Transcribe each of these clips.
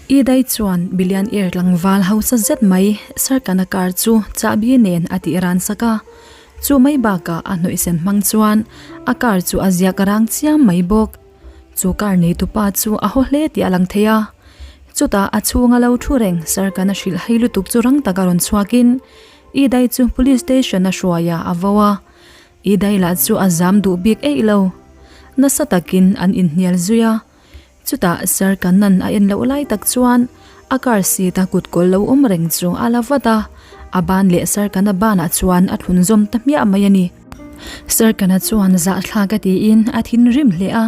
Idai chuan billionaire tlangval hausa zet mai Sarkana car chu chahbi nen a tih ran sak a, chu mai bakah a hnawihsen hmang chuan a car chu a ziak rang chiam mai bawk. Chu car neitupa chu a haw hle tih a lang thei a, chutah a chhunga lo thu reng Sarkana hrilh hai lutuk chu rang taka rawn chhuakin Idai chu police station a hruai a a vo a, Idai lah chu a zam duh bik eih lo. Nasa takin an inhnial zui a. Chutah Sir Kanan a en loh lai tak chuan a car seat a kut kawl lo awm reng chu a la vat a, a ban leh Sir Kana banah chuan a thlun zawm ta hmiah mai a ni. Sir Kana chuan zahthlak a tiin a thinrim hle a,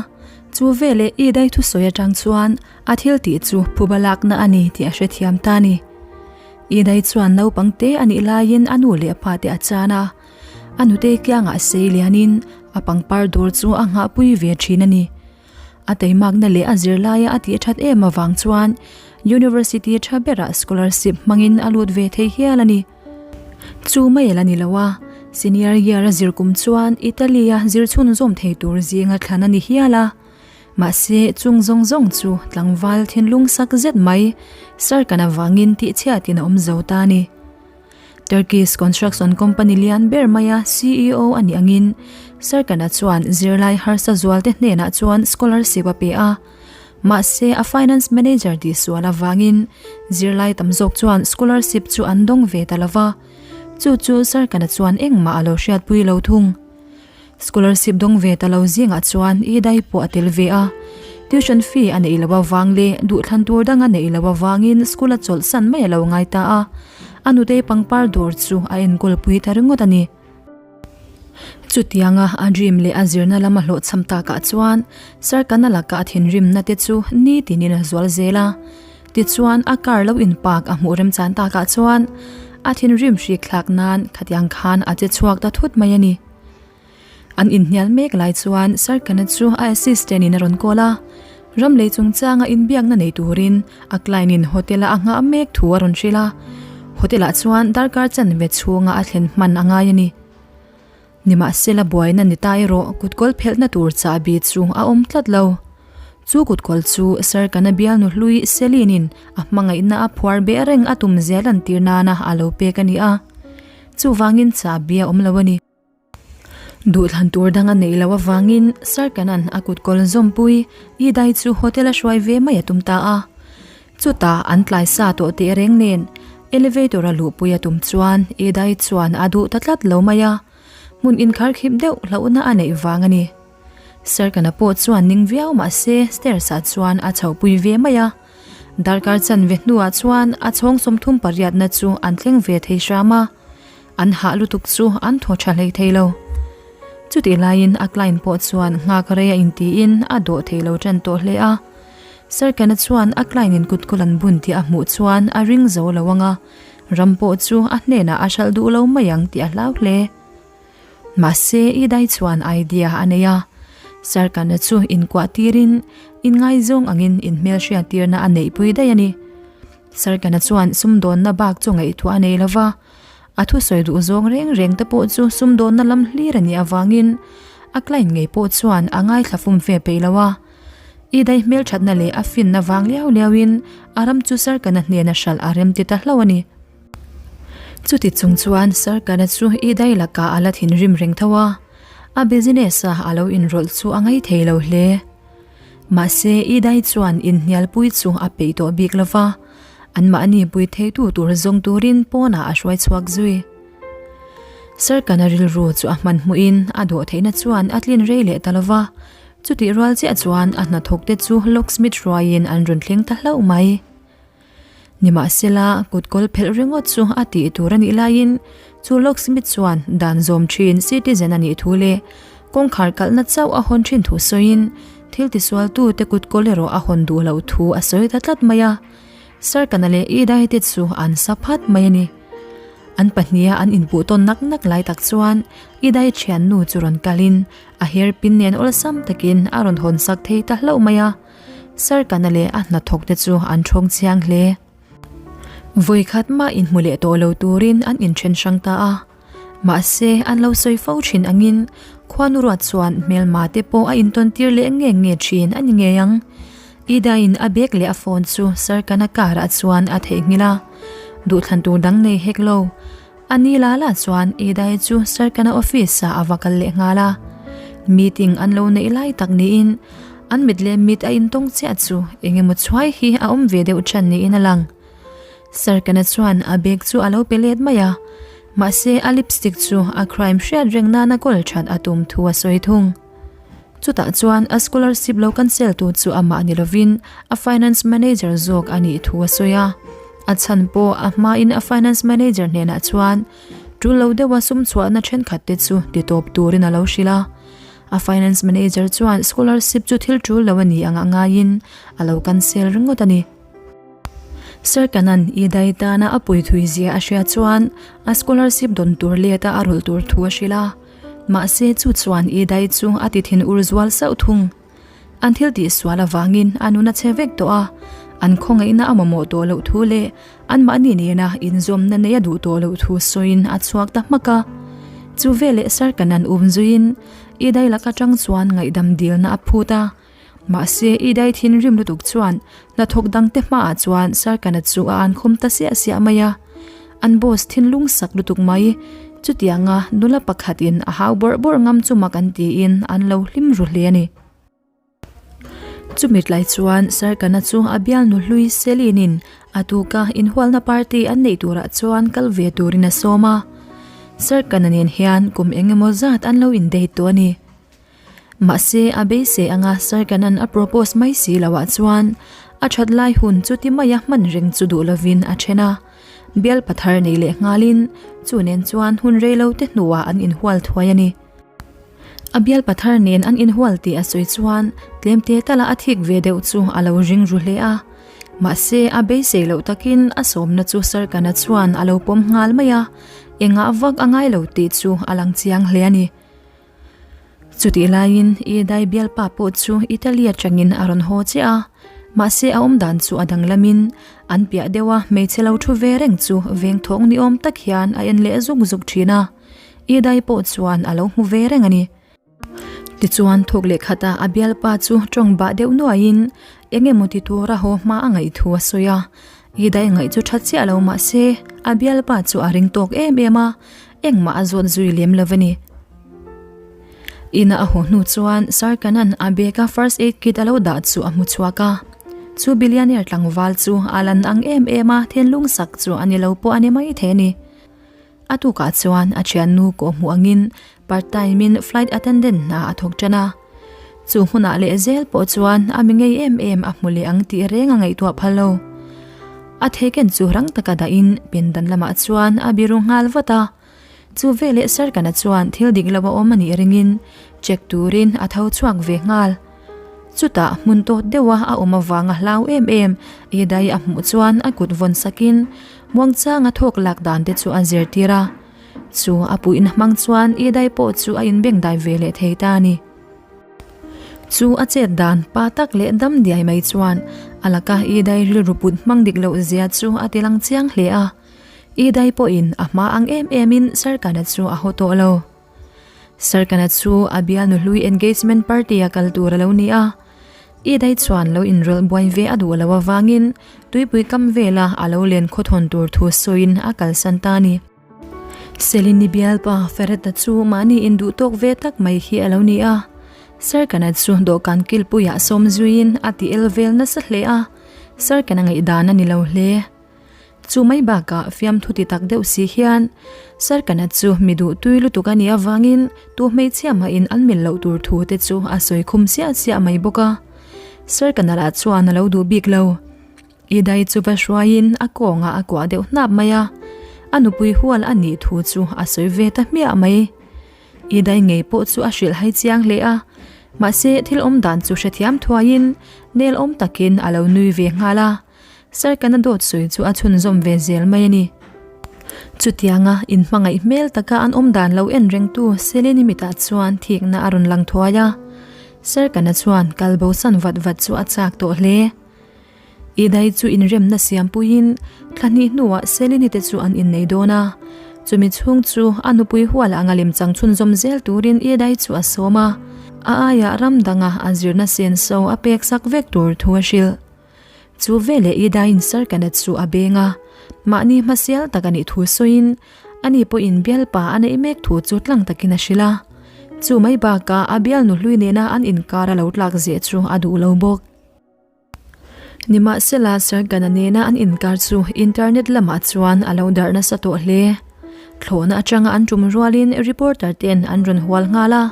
chu veleh Idai thusawi atang chuan a thil tih chu phuba lakna a ni tih a hrethiam ta a ni. Idai chuan naupang te a nih laiin a nu leh a pa te a chan a, a nute kiangah sei lianin a pangpar dawr chu a nghahpui ve thin a ni. A teimakna leh a zirlaia a tih that em avang chuan University tha berah scholarship hmangin a lut ve thei hial a ni. Chu mai a la ni lo a, senior year a zir kum chuan Italy-a zir chhunzawm thei tur zinga thlan a ni hial a. Mahse, chung zawng zawng chu tlangval thinlung sak zet mai sarkan avangin tihchhiatin a awm zo ta a ni. Turkish construction company lian ber maia ceo a nih angin Sarkana chuan zirlai harsa zualte hnenah chuan scholarship a pe a. Mahse a finance manager tih sual avangin zirlai tam zawk chuan scholarship chu an dawng ve ta lova, chu chu Sarkana chuan engmah a lo hriatpui lo thung. Scholarship dawng ve ta lo zingah chuan Idai pawh a tel ve a, tuition fee a neih loh avang leh duhthlan tur dang a neih loh avangin school a chawlhsan mai a lo ngai ta a, a nutei pangpar dawr chu a enkawl pui ta ringawt a ni. Chutianga a dream leh a zirna lama hlawhchham takah chuan Sarkana laka a thinrimna te chu nitinin a zual zel a, tichuan a car lo inpak a hmuh remchan takah chuan a thinrim hrik thlak nan khatiang khan a che chhuak ta thut mai a ni. An inhnial mek lai chuan Sir Kenneth chu a assistant in a rawn call a, ram lei chungchanga inbiakna nei turin a client in hotel a a nghah mek thu a rawn hrilh a, hotel ah chuan darkar chanve chhunga a thlen hman a ngai a ni. Nimahsela buaina ni ta erawh kutkawl phelhna tur chahbi chu a awm tlat lo. Chu kutkawl chu Sir Kana bialnu hlui Celine in a hmangaihna a phuar beh reng a tum zia lantir nana a lo pek a ni a. Chuvangin chahbi a awm lo a ni. Duhthlan tur dang a neih loh avangin Sir Kanan a kut kawl zawmpui Idai chu hotel a hruai ve mai a tum ta a. Chutah an tlai sa tawh teh reng nen elevator a luhpui a tum chuan Idai chuan a duh ta tlat lo mai a, hmun inkharkhip deuh hlauhna a neih vang a ni. Sir Kana pawh chuan ning viau mah se stairs ah chuan a chhohpui ve mai a. Darkar chanve hnuah chuan a chhawng 30 pariatna chu an thleng ve thei hram a. An hah lutuk chu an thaw tha hlei thei lo. Chutih laiin a client pawh chuan nghak rei a intiin a dawh thei lo tan tawh hle a. Sir Kena chuan a client in kutkawl an bun tih a hmuh chuan a ring zo lo ang a, ram pawh chu a hnenah a hralh duh lo mai ang tih a hlau hle. Mahse Idai chuan idea a nei a, Sir Kana chu inkuah tirin inngaizawng angin inhmelhriattirna a neihpui daih a ni. Sir Kana chuan sumdawnna bak chu ngaihtuah a nei lo va, A thusawi duh zawng reng reng te pawh chu sumdawnna lam hlir a nih avangin a client ngei pawh chuan a ngaithla fum ve peih lo a. I dai hmelthatna leh a finna vang liau liauin a ram chu Sarkana hnena hralh a rem ti ta hlauh a ni. Chuti chung chuan Sarkana chu i dai lakah a la thinrim reng tho a, a business a a lo inrawlh chu a ngaithei lo hle. Mahse i dai chuan inhnialpui chu a peih tawh bik lo va. Anmahni pui theitu tur zawng turin pawnah a hruai chhuak zui. Sarkana rilru chu a hmanhmuhin a dawh theihna chuan a tlin rei leh ta lova, chutih rual chiah chuan a hnathawkte chu locksmith hruaiin an rawn thleng ta hlauh mai. Nimahsela, kutkawl phelh ringawt chu a tih tur a nih laiin chu locksmith chuan dan zawm thin citizen a nih thu leh kawngkhar kalhna chauh a hawn thin thu sawiin thil tisualtute kutkawl erawh a hawn duh loh thu a sawi ta tlat mai a. Sarkana leh Idai te chu an sa phat mai a ni. An pahniha an inpuh tawn nak nak lai tak chuan Idai thiannu chu rawn kalin a hairpin nen awlsam takin a rawn hawn sak thei ta hlauh mai a. Sarkana leh a hnathawk te chu an thawng chiang hle. Vawikhat mah inhmu leh tawh lo turin an inthen hrang ta a. Mahse, an lo sawi fo thin angin khuanu ruat chuan hmelma te pawh a intawn tir leh nge nge thin a ni ngei ang. Ida-in a bag leh a phone chu Sarkana car ah chuan a theihnghilh a, duhthlan tur dang nei hek lo. A ni la la chuan Ida-i chu Sarkana office ah a va kal leh nghal a. Meeting an lo neih lai tak niin an mit leh mit a intawng chiah chu eng emaw chhuai hi a awm ve deuh than niin a lang. Sarkana chuan a bag chu a lo pe let mai a, mahse a lipstick chu a crime hriat reng nana kawl that a tum thu a sawi thung. Chutah chuan a scholarship lo cancel tu chu amah ni lovin a finance manager zawk a nih thu a sawi a. A chhan pawh a hmain a finance manager hnenah chuan tul lo deuha sum chhuahna thenkhat te chu ti tawp turin a lo hrilh a. A finance manager chuan scholarship chu thil tul lo a ni anga ngaiin a lo cancel ringawt a ni. Sir Kanan i dai tana a puithui zia a hria chuan a scholarship dawn tur let a a rawlh tur thu a hrilh a. Mahse chu chuan i dai chu a ti thin ur zual sauh thung. An thil tih sual avangin a nun a che vek tawh a, an khawngaihna a mamawh tawh loh thu leh anmahni nena inzawmna nei a duh tawh loh thu sawiin a chhuak ta hmak a. Chu veleh Sir Kanan um zuiin i dai lak atang chuan ngaihdam dilna a phut a. Mahse, i dai thinrim lutuk chuan hnathawk dangte hmaah chuan Sarkana chu a ankhawm ta siah siah mai a. An boss thinlung sak lutuk mai. Chutianga nula pakhatin a hau bawrh bawrh ngam chu mak an tiin an lo hlim ru hle a ni. Chumi tlai chuan Sarkana chu a bialnu hlui Celine-in a tuka inhualna party an neih turah chuan kal ve turin a sawm a. Sarkana nen hian kum eng emaw zat an lo indate tawh a ni. Mahse, a beisei anga Sarkanan a propose mai si loah chuan a that lai hun chuti maia hman reng chu duh lovin a then a. Bial pathar nei leh nghalin chu nen chuan hun rei lo te hnuah an inhual thuai a ni. A bial pathar nen an inhual tih a sawi chuan tlemte tala a thik ve deuh chu a lo ring ru hle a. Mahse, a beisei loh takin a sawmna chu Sarkana chuan a lo pawm nghal mai a, engah vak a ngai lo tih chu a lang chiang hle a ni. Chutih laiin Idai bialpa pawh chu Italy atangin a rawn haw chiah a, mahse a awm dan chu a danglamin an piah deuha hmeichhe lo thu ve reng chu veng thawng ni awm tak hian a en leh zuk zuk thin a, Idai pawh chuan a lo hmu ve reng a ni. Tichuan thawk leh khatah a bialpa chu tawng bah deuh nuaiin eng emaw ti tura haw hma a ngaih thu a sawi a, Idai ngaih chu tha chiah lo mahse a bialpa chu a ring tawk em em a, Engmah a zawt zui lem lo a ni. Ina a haw hnu chuan Sir Kanan a bag a first aid kit a lo dah chu a hmu chhuak a. Chu billionaire tlangval chu a lan ang em em a thinlung sak chu a ni lo pawh a ni mai thei a ni. A tukah chuan a thiannu kawhhmuh angin part time in flight attendant hna a thawk tan a. Chu hmunah leh zel pawh chuan a mi ngei em em a hmu leh ang tih reng a ngaihtuah phal lo. A theiken chu rang taka dahin pindan lamah chuan a biru nghal vat a. Chu veleh Sarkana chuan thil dik lo a awm a nih ringin check turin a tho chhuak ve nghal. Chutah hmun tawt deuha a awm avanga hlau em em Idai a hmuh chuan a kut vawn sakin muangchanga thawk lak dan te chu a zirtir a. Chu a puihna hmang chuan Idai pawh chu a inbengdai ve leh thei ta a ni. Chu a chet dan pa tak leh dam diai mai chuan a laka Idai rilru put hmang dik loh zia chu a ti lang chiang hle a. Idai pawhin a hma ang em emin Sarkana chu a haw tawh lo. Sarkana chu a bialnu hlui engagement party a kal tur a lo ni a. Idai chuan lo inrawlh buai ve a duh loh avangin tuipui kam vela a lo len khawthawn tur thu sawiin a kalsan ta a ni. Selini bialpa Ferreta chu mahni induh tawk ve tak mai hi a lo ni a. Serkana chu dawhkan kilpuiah sawm zuiin a ti el vel nasa hle a, Serkana ngaihdan a ni lo hle. Chu mai bakah fiamthu ti tak deuh si hian Serkana chu mi duh tui lutuk a nih avangin tu hmeichhia mahin an mil loh tur thu te chu a sawi khum siah siah mai bawk a. Serkana lah chuan a lo duh bik lo. I dai chu va hruaiin a kawngah a kuah deuh hnap mai a, a nupui hual a nih thu chu a sawi ve ta hmiah mai. I dai ngei pawh chu a hrilh hai chiang hle a, mahse thil awm dan chu hrethiam thuaiin nel awm takin a lo nui ve nghal a, Sarkana dawt sawi chu a chhunzawm ve zel mai a ni. Chutianga inhmangaih hmel taka an awm dan lo en rengtu Seleni mitah chuan thikna a rawn lang thuai a, Sarkana chuan kalbosan vat vat chu a chak tawh hle. I dai chu inremna siampuiin thla hnih hnuah Selini te chu an innei dawn a. Chumi chhung chu a nupui hual anga lemchang chhunzawm zel turin I dai chu a sawm a. A aiah ram danga a zirna senso a pek sak vek tur thu a hrilh. Chu veleh Ida-in Sarkana chu a beng a, mahni hmasial tak a nih thu sawiin ani pawhin bialpa a neih mek thu chu tlang takin a hrilh a. Chu mai bakah a bialnu hlui nena an inkar a lo tlak zeh chu a duh lo bawk. Nimahsela Sarkana nena an inkar chu internet lamah chuan a lo darh nasa tawh hle. Thlawhna atanga an tum rualin reporter ten an rawn hual nghal a,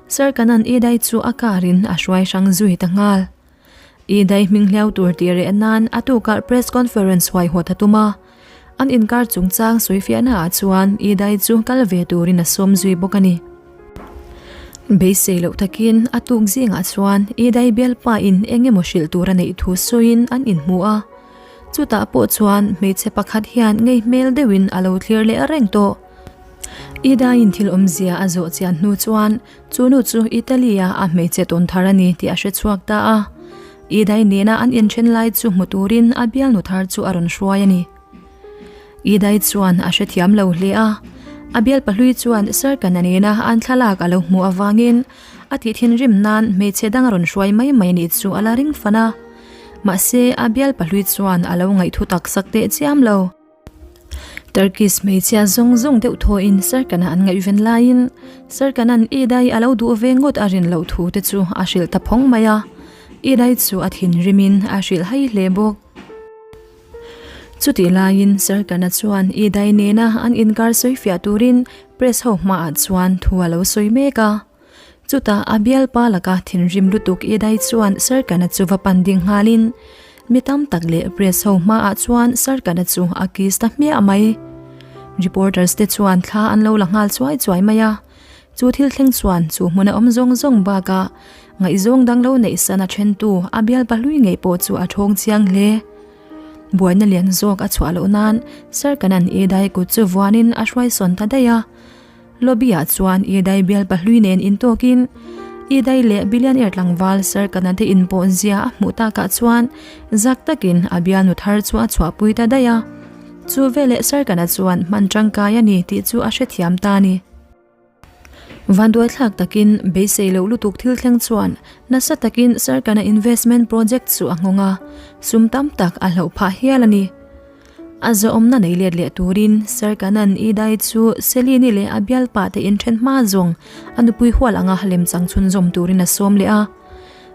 Sarkana'n Idai chu a car in a hruai hrang zui ta nghal. I dai hming hliau tur tih reh nan a tukah press conference huaihawt a tum a, an inkar chungchang sawifiahna ah chuan i dai chu kal ve turin a sawm zui bawk a ni. Beisei loh takin a tuk zingah chuan i dai bialpa in eng emaw hrilh tur a neih thu sawiin an inhmu a, chutah pawh chuan hmeichhe pakhat hian ngei hmel deuhin a lo thlir leh reng tawh. I daiin thil awmzia a zawh chian hnu chuan Chu nu chu Italy-a a hmeichhe tawn thar a ni tih a hre chhuak ta a. Idai nena an inthen lai chu hmu turin a bialnu thar chu a rawn hruai a ni. Idai chuan a hrethiam lo hle a, a bialpa hlui chuan Serkana nena an thlalak a lo hmuh avangin a tih thinrim nan hmeichhe dang a rawn hruai mai mai nih chu a la ring fan a. Mahse, a bialpa hlui chuan a lo ngaihthu tak sak teh chiam lo. Turkish hmeichhia zawng zawng deuh thawhin Serkana an ngaihven laiin Serkana'n Idai a lo duh ve ngawt a rin loh thu te chu a hrilh ta phawng mai a, Idai chu a thinrimin a hrilh hai hle bawk. Chutih laiin Serkana chuan Idai nena an inkar sawifiah turin press ho hmaah chuan thu a lo sawi mek a. Chutah a bialpa laka thinrim lutuk Idai chuan Sarkana chu va pan ding nghalin mi tam tak leh press ho hmaah chuan Sarkana chu a kiss ta hmiah mai. Reporters te chuan thla an lo la nghal chuai chuai mai a, chu thil thleng chuan chu hmuna awm zawng zawng bakah ngaihzawng dang lo neih san a thentu a bialpa hlui ngei pawh chu a thawng chiang hle. Buaina lian zawk a chhuah loh nan Sarkana'n Idai kut chu vuanin a hruaisawn ta daih a. Lobby-ah chuan Idai bial pahlui nen intawkin Idai leh billionaire tlangval Sir Kanate inpawh zia a hmuh takah chuan zak takin a bialnu thar chu a chhuahpui ta daih a. Chu veleh Sir Kana chuan hman tangkai a ni tih chu a hrethiam ta a ni. Vanduaithlak takin beisei loh lutuk thil thleng chuan nasa takin Sir Kana investment project chu a nghawng a, sum tam tak a hloh phah hial a ni. A zawhawmna nei let leh turin Sir Kanan Idai chu Selini leh a bialpa te inthen hma zawng a nupui hual anga lemchang chhunzawm turin a sawm leh a.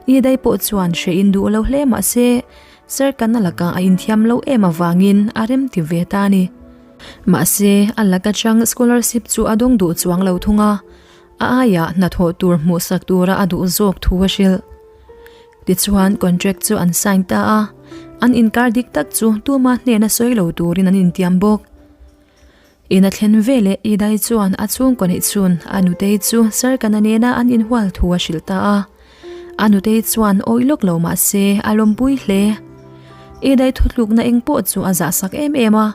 Idai pawh chuan hre in duh lo hle mah se Sir Kana lakah a inthiam lo em avangin a rem ti ve ta a ni. Mahse, a lak atang scholarship chu a dawng duh chuang lo thung a, a aiah hnathawh tur hmuhsak tura a duh zawk thu a hrilh. Tichuan contract chu an sign ta a, an inkar dik tak chu tuma hnena sawi lo turin an intiam bawk. In a thlen veleh Idai chuan a chhungkaw neih chhun a nutei chu Sarkana nena an inhual thu a hrilh ta a. A nutei chuan awih lawk lo mah se a lawmpui hle. Idai thutlukna eng pawh chu a zahsak em em a,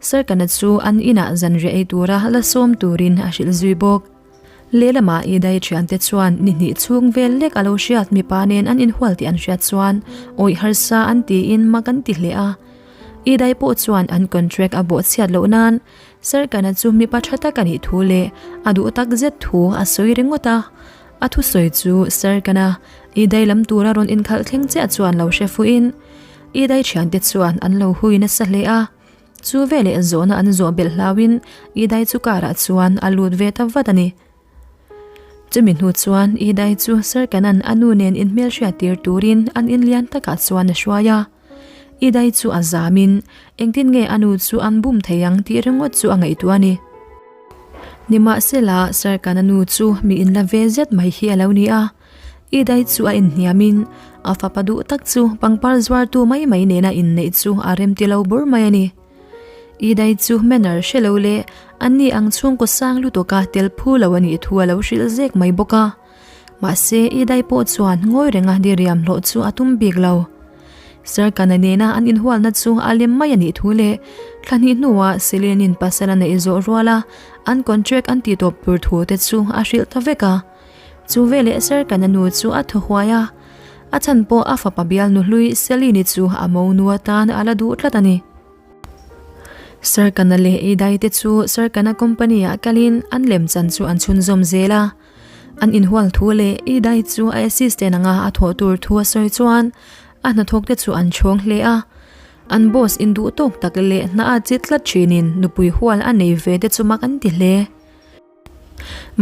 Sarkana chu an inah zanriah ei tura la sawm turin a hrilh zui bawk. Lehlamah i dai thiante chuan ni hnih chhung vel lek a lo hriat mipa nen an inhual tih an hriat chuan awih harsa an tiin mak an ti hle a. I dai pawh chuan an contract a bawhchhiat loh nan Serkana chu mipa tha tak a nih thu leh a duh tak zet thu a sawi ringawt a. A thusawi chu Serkana i dai lam tura rawn inkhalh thleng chiah chuan lo hre fuhin i dai thiante chuan an lo hui nasa hle a. Chu veleh zawhna an zawh belh hlauhin Idai chu car ah chuan a lut ve ta vat a ni. Chumi hnu chuan Idai chu Sir Kanan a nu nen inhmelhriat tir turin an inlian takah chuan a hruai a. Idai chu a zamin engtin nge a nu chu an bum thei ang tih ringawt chu a ngaihtuah a ni. Nimahsela Sir Kana nu chu mi inla ve zet mai hi a lo ni a. Idai chu a inhniamin a fapa duh tak chu pangpar zuartu mai mai nena inneih chu a remti lo bur mai a ni. Idai chu manner hre lo leh anni ang chhungkaw sang lutuka tel phu lo a nih thu a lo hrilh zek mai bawk a. Mahse, Idai pawh chuan ngawi renga diriam hlawh chu a tum bik lo. Serkana nena an inhualna chu a lem mai a nih thu leh thla hnih hnuah Selenin pasal a neih zawh ruala an contract an tihtawp tur thu te chu a hrilh ta vek a. Chu veleh Serkana nu chu a thaw huai a, a chhan pawh a fapa bialnu hlui Selini chu a monu atan a la duh tlat a ni. Serkana leh Idai te chu Serkana company ah kalin an lemchan chu an chhunzawm zel a. An inhual thu leh Idai chu a assistant anga a thawh tur thu a sawi chuan a hnathawk te chu an chhawng hle a. An boss induh tawk tak leh hna a chi tlat thinin nupui hual a nei ve te chu mak an ti hle.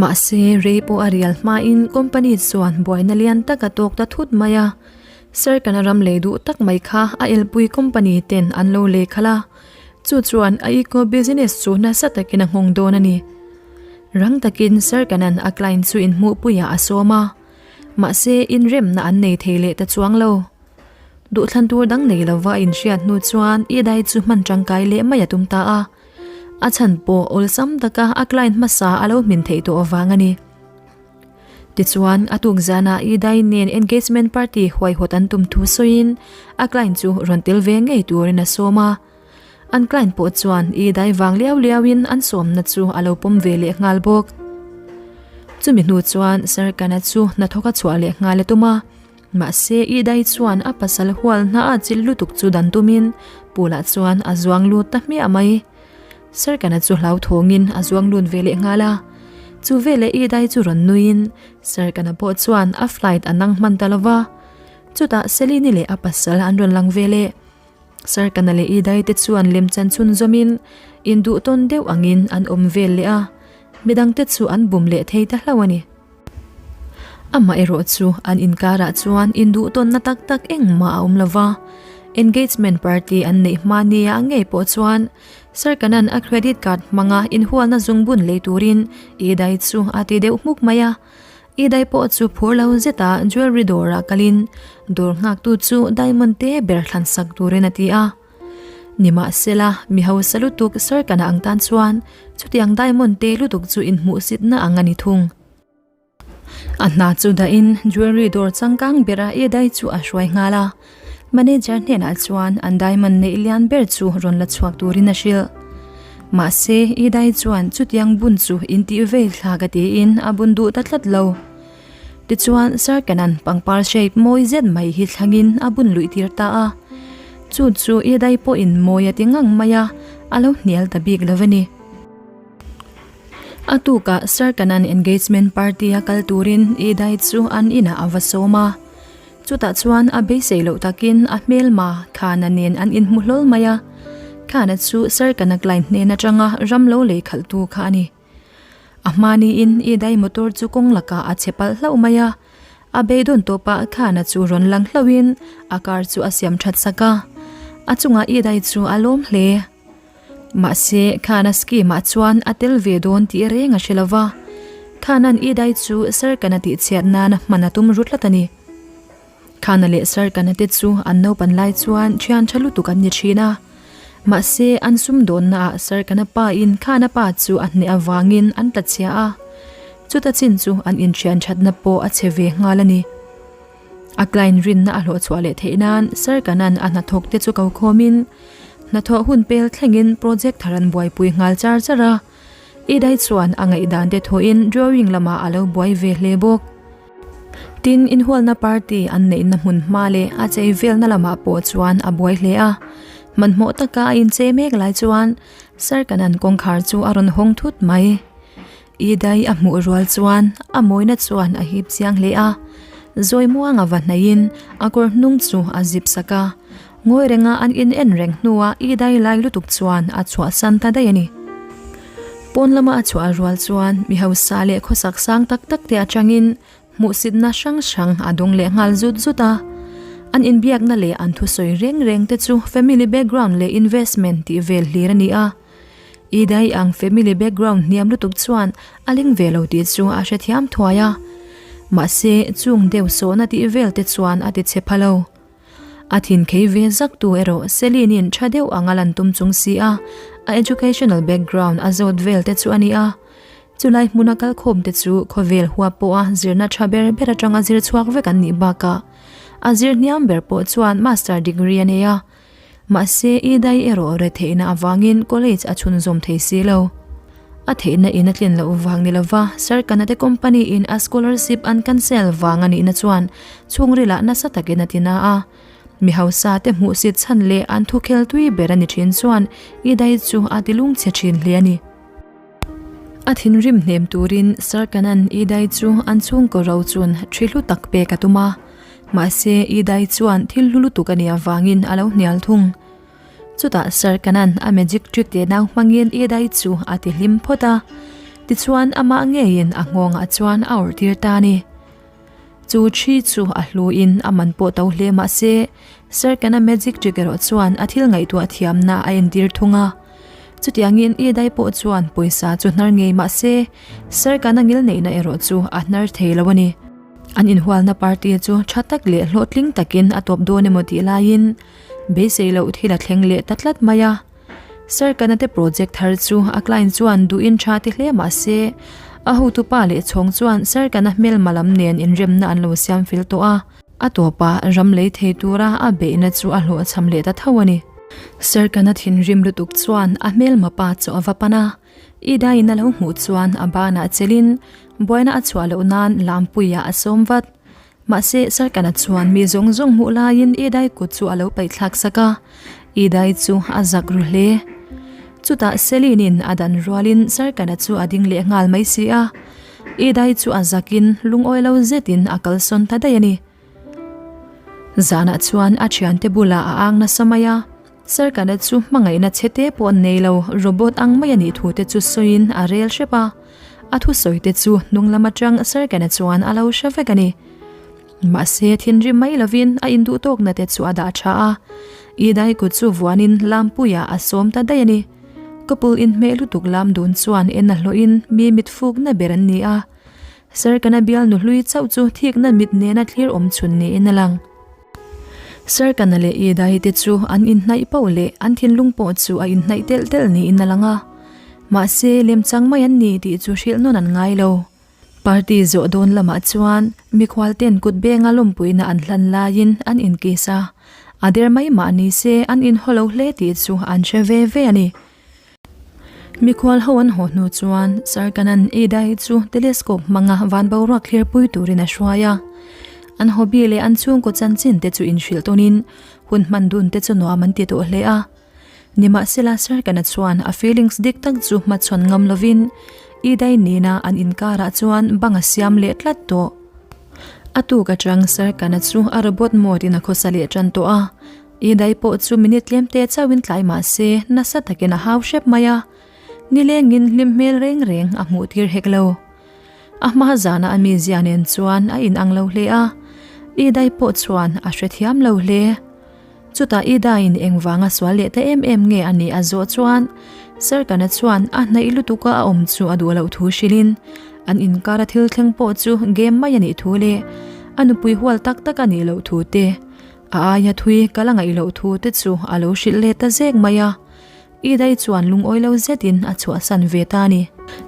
Mahse, rei pawh a rial hmain company chuan buaina lian tak a tawk ta thut mai a. Sir kana ram lei duh tak mai kha a elpui company ten an lo lei khalh a, chu chuan a eco business chu nasa takin a nghawng dawn a ni. Rang takin Sir Kanan a client chu inhmuhpuiah a sawm a, mahse inremna an nei thei leh ta chuang lo. Duhthlan tur dang nei lova a inhriat hnu chuan Idai chu hman tangkai leh mai a tum ta a. A chhan pawh awlsam taka a client hmasa a lo hmin theih tawh avang a ni. Tichuan, a tuk zanah Idai nen engagement party huaihawt an tum thu sawiin a client chu rawn tel ve ngei turin a sawm a. An client pawh chuan Idai vang liau liauin an sawmna chu a lo pawm ve leh nghal bawk. Chumi hnu chuan Sir Kana chu hnathawk a chhuah leh nghal a tum a. Mahse, Idai chuan a pasal hual hna a chilh lutuk chu dan tumin pool ah chuan a zuang lut ta hmiah mai. Serkana chu hlauthawngin a zuang lut ve leh nghal a. Chu veleh Idai chu rawn nuiin Serkana pawh chuan a flight a nang hman ta lova. Chutah Selini leh a pasal an rawn lang ve leh. Serkana leh Idai te chuan lemchan chhunzawmin induh tawn deuh angin an awm vel leh a, midangte chu an bum leh thei ta hlauh a ni. Amah erawh chu an inkarah chuan induhtawnna tak tak engmah a awm lo va, engagement party an neih hma nia ngei pawh chuan Sir Kanan a credit card hmanga inhualna zungbun lei turin Idai chu a ti deuh hmuk mai a. Idai pawh chu phur lo zeta jewelry dawrah kalin dawr nghaktu chu diamond te ber thlansak turin a ti a. Nimahsela, mi hausa lutuk Sir Kana ang tan chuan chutiang diamond te lutuk chu inhmuhsitna ang a ni thung. A hna chu dahin jewelry dawr changkang bera Edai chu a hruai nghal a. Manager hnenah chuan an diamond neih lian ber chu rawn la chhuak turin a hrilh. Mahse, Edai chuan chutiang bun chu intih vei thlak a tiin a bun duh ta tlat lo. Tichuan, Sir Kenan pangpar shape mawi zet mai hi thlangin a bun luih tir ta a. Chu chu Idai pawhin mawi a ti ngang mai a, a lo hnial ta bik lo a ni. A tukah Sir Kenan engagement party a kal turin Idai chu an inah a va sawm a. Chutah chuan a beisei loh takin a hmelma Khana nen an inhmu hlawl mai a. Khana chu Sir Kana client hnen atanga ram lo lei khalhtu kha a ni. A hma niin i dai motor chu kawng lakah a che palh hlauh mai a, a beidawn tawpah Khana chu rawn lang hlauhin a car chu a siam that sak a, a chungah i dai chu a lawm hle. Mahse, Khana scheme ah chuan a tel ve dawn tih reng a hre lo va, Khana'n i dai chu Sarkana tihchhiat nana hman a tum ru tlat a ni. Khana leh Sarkana te chu an naupan lai chuan thian tha lutuk an ni thin a. Mahse, an sumdawnna ah Sarkana pa in Khana pa chu a hneh avangin an tla chhia a. Chuta chin chu an inthian thatna pawh a chhe ve nghal a ni. A client rinna a hlawhchhuah leh theih nan Sarkana'n a hnathawk te chu ko khawmin hnathawh hun pel thlengin project thar an buaipui nghal char char a. Idai chuan a ngaihdan te thawhin drawing lamah a lo buai ve hle bawk. Tin, inhualna party an neihna hmun hma leh a chei velna lamah pawh chuan a buai hle a. Hmanhmawh taka a inchei mek lai chuan Sir Kanan kawngkhar chu a rawn hawng thut mai. Idai a hmuh rual chuan a mawina chuan a hip chiang hle a. Zawi muanga va hnaihin a kawr hnung chu a zip sak a. Ngawi renga an in en reng hnuah Idai lai lutuk chuan a chhuahsan ta daih a ni. Pawn lama a chhuah rual chuan mi hausa leh khawsak sang tak tak te atangin hmuhsitna hrang hrang a dawng leh nghal zut zut a. An inbiakna leh an thusawi reng reng te chu family background leh investment tih vel hlir a ni a. Idai ang family background hniam lutuk chuan a ling ve lo tih chu a hrethiam thuai a. Mahse, chung deuh sawhna tih vel te chuan a ti chhe pha lo. A thin khei ve zak tu erawh Celine-in tha deuh anga lan tum chung si a, a educational background a zawt vel te chu a ni a. Chulai hmuna kalkhawm te chu khawvel huap pawha zirna tha ber ber atanga zir chhuak vek an nih bakah a zir hniam ber pawh chuan master degree a nei a. Mahse, i dai erawh retheihna avangin college a chhunzawm thei si lo. A theihna in a tlin loh vang ni lova Sir Kanate company in a scholarship an cancel vang a nihna chuan chhungrilah nasa takin a ti na a. Mi hausa te hmuhsit chhan leh an thukhel tui ber a ni thin chuan i dai chu a ti lungchhe thin hle a ni. A thinrim hnem turin Sir Kanan Idai chu an chhungkaw ro chun thi hlu tak pek a tum a, mahse Idai chuan thil hlu lutuk a nih avangin a lo hnial thung. Chutah Sir Kanan a magic trick teh nau hmangin Idai chu a ti hlim phawt a, tichuan amah ngeiin a nghawngah chuan a awrh tir ta a ni. Chu thi chu a hluin a man pawh to hle mah se, Sir Kana magic trick erawh chuan a thil ngaihtuah thiamna a entir thung a. Chutiangin Idai pawh chuan pawisa chu hnar ngei mah se, Sir Kana ngilneihna erawh chu a hnar thei lo a ni. An inhualna party chu tha tak leh hlawhtling takin a tawp dawn emaw tih laiin beisei loh thil a thleng leh ta tlat mai a. Sir Kana te project thar chu a client chuan duhin tha ti hle mah se, a hotupa leh chhawng chuan Sir Kana hmelma lam nen inremna an lo siam fel tawh a. A tawpah ram lei thei tura a beihna chu a hlawhchham leh ta tho a ni. Sir Kana thinrim lutuk chuan a hmelma pa chu a va pan a, Idaiin a lo hmuh chuan a banah chelin buaina a chhuah loh nan Lampuiah a sawm vat. Mahse Sir Kana chuan mi zawng zawng hmuh laiin Idai kut chu a lo paihthlak sak a, Idai chu a zak ru hle. Chutah Celine-in a dan rualin Sir Kana chu a ding leh nghal mai si a. Idai chu a zakin lungawi lo zetin a kalsawn ta daih a ni. Zanah chuan a thiante bulah a ang nasa mai a, Sir Kana chu hmangaihna chhe te pawh an nei lo, robot ang mai a nih thu te chu sawiin a rel hrep a. A thusawi te chu hnung lam atang Sir Kana chuan a lo hre vek a ni. Mahse thinrim mai lovin a induh tawkna te chu a dah tha a, Idai kut chu vuanin Lampuiah a sawm ta daih a ni. Couple inhmeh lutuk lam dun chuan en a hlawhin mi mit fukna ber an ni a, Sir Kana bial nu hlui chauh chu thikna mit nena thlir awm chhun niin a lang. Sir Kana leh Idai te chu an inhnaih poh leh an thinlung pawh chu a inhnaih telh telh niin a lang a, mahse lemchang mai an ni tih chu hrilh nawn an ngai lo. Party zawh dawn lamah chuan mikhual ten kut benga lawmpuina an hlan laiin an inkiss a, a der mai mah ni se an inhaw lo hle tih chu an hre ve ve a ni. Mikhual ho an haw hnu chuan Sir Kanan Idai chu telescope hmanga van boruak thlir pui turin a hruai a, an hobby leh an chhungkaw chanchin te chu inhrilh tawnin hun hman dun te chu nuam an ti tawh hle a. Nimahsela Sir Kana chuan a feelings dik tak chu hmachhawn ngam lovin Idai nena an inkarah chuan bang a siam leh tlat tawh. A tuk atang Sir Kana chu a robot mode in a khawsa leh tan tawh a, Idai pawh chu minute tlem te chauhin tlai mah se nasa takin a hau hrep mai a, nilengin hlim hmel reng reng a hmuh tir hek lo. A hma zana a mizia nen chuan a inang lo hle a, Idai pawh chuan a hrethiam lo hle. Chutah Ida-in engvanga sual leh ta em em nge a nih a zawh chuan Sir Kana chuan a hnaih lutuka a awm chu a duh loh thu hrilhin an inkara thil thleng pawh chu game mai a nih thu leh a nupui hual tak tak a nih loh thu te, a aia thui kal a ngaih loh thu te chu a lo hrilh leh ta zek mai a. Idai chuan lungawi lo zetin a chhuahsan ve ta a ni.